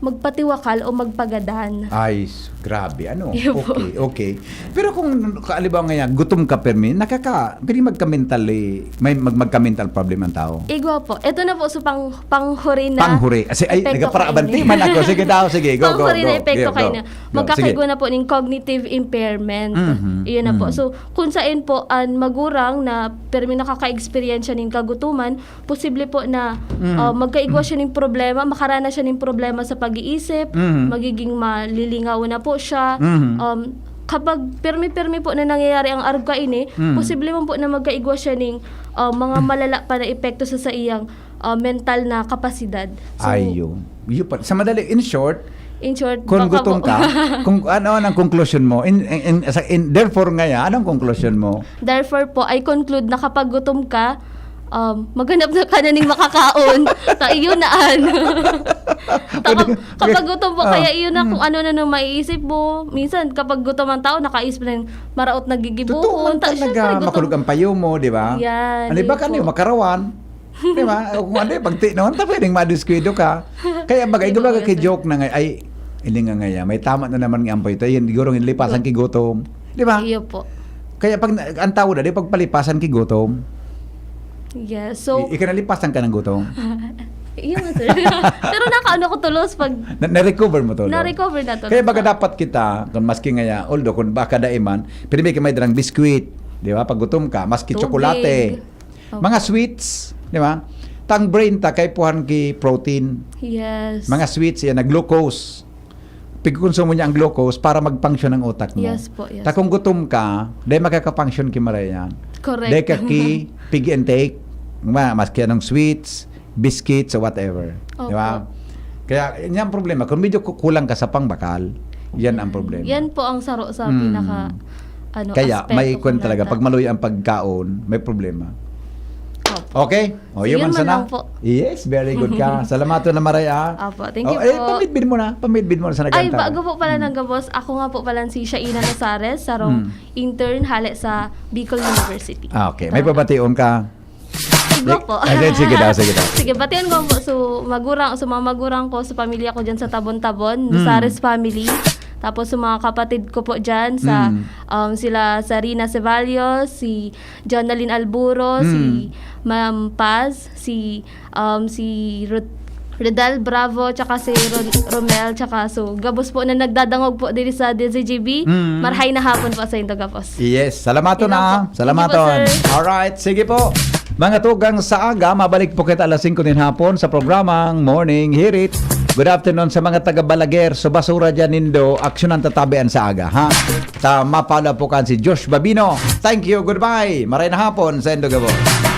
magpatiwakal o magpagadan. Ay, s-, grabe, ano? Yun po. Okay, okay. Pero kung, halimbawa nga yan, gutom ka, permi, nakaka-, pwede magka-mental, eh, may mag-, magka-mental problem ang tao? Igwa po. Ito na po, so pang, panghuri na Panghuri. Kasi, ay, epekto nagpaparaabante kaini. man ako. Sige daw, sige, go, go, Panghuri na go. epekto Go, go, kaini. go. Magkakaigwa Sige. na po ning cognitive impairment. Mhm, Iyon na po. mhm. So, kung saen po, an magurang na permi nakaka-eksperyensya ning kagutuman, posible po na, Mm. ah, magkaigwa siya ning problema, makaranas siya ning problema sa pag-iisip, Mm. magiging malilingaw na po siya, Mm. um, Kapag pirmi-pirmi po na nangyayari ang arog kaini, Mm. posible man po na magkaigwa siya ning, ah, mga malala pa na epekto sa saiyang, ah, mental na kapasidad. So, Ayun. Yun pa. Sa madali, in short, in short, kung baka gutom po, ka, kung ano ang conclusion mo, in, in, in, sa- in- therefore ngaya, anong conclusion mo? Therefore po, I conclude na kapag gutom ka, um, maghanap na ka na ning makakaon. Ta iyo na an. Ta- Pwede- kapag gutom po, Ah. kaya iyo na Mm. kung ano na nung maiisip mo. Minsan, kapag gutom ang tao, nakaisip na yung maraot na Totoo gigibuhon. man Ta- talaga, syempre, gutom. Makulog ang payo mo, di ba? Yan, Ano yun ba ka po. Makarawan? Di ba? O kung ano, pag ti noon, ta pwedeng madiskuido ka. Kaya bagay, Di ba, baga kay sir? joke na nga, ay, hindi nga ngaya, may tama na naman nga ampoy tayo, yun, siguro yung lipasan ki gutom. Di ba? Iyo po. Kaya pag na- ang tao na, di pagpalipasan ki gutom. Yes. So, I- ikanalipasan ka ng gutom. iyo nga, sir. Pero nakaano ko tulos pag Na- na-recover mo to, no? Na-recover na to. Kaya baga dapat kita, kung maski ngaya, although kung baka daiman, pero may may darang biskwit, di ba? Pag gutom ka, maski Tubig. Tsokolate, Opo. Mga sweets, di ba? Tang brain ta, kaipuhan ki protein. Yes. Mga sweets, yan, na glucose. Pagkonsumo niya ang glucose para mag-function ang utak mo. Yes po, yes. Ta kung gutom ka, dahil makaka-function ki marayan. Correct. Dahil ka ki pig intake, ma- maski anong sweets, biscuits, or whatever. Di ba? Opo. Kaya, yan ang problema. Kung medyo ku- kulang ka sa pangbakal, yan ang problema. Yan po ang saro sa Hmm. pinaka ano, Kaya, aspeto may kung kwan talaga. nata- Pag maluya ang pagkaon, may problema. Opo. Okay? O, Sige, yun man man sana. lang po. Yes, very good ka. Salamat na, Maray, ah. Opo, thank Oh, you eh, po. Pamidbid mo na. Pamidbid mo na sa Ay, nagkanta. bago po pala ng gabos, ako nga po pala si Shaina Nazares, sarong Hmm. intern hale sa Bicol University. Ah, okay. May Tama. Pabation ka? Sige po. Ah, sige, sige daw, sige daw. Sige, batian ko po. So, magurang, so, mga magurang ko, sa pamilya ko dyan sa Tabon-Tabon, Hmm. Nazares family. Tapos sa mga kapatid ko po dyan, sa, Hmm. um, sila Sarina Ceballos, si Jonalyn Alburo, Hmm. si Ma'am Paz, si, um, si Rod- Rodel Bravo, tsaka si Ron- Romel, tsaka so, gabos po na nagdadangog po diri sa D Z G B. Hmm. Marhay na hapon po sa indo gabos. Yes, salamat Yun lang na. po. Salamat Thank you po, sir. Alright, sige po. Mga tugang sa aga, mabalik po kita alas singko nin hapon sa programang Morning Hirit. Good afternoon sa mga taga Balaguer. So, basura dyan nindo, aksyonan tatabian sa aga, ha? Ta, mapala po kan si Josh Babino. Thank you, goodbye. Maray na hapon sa indo gabos.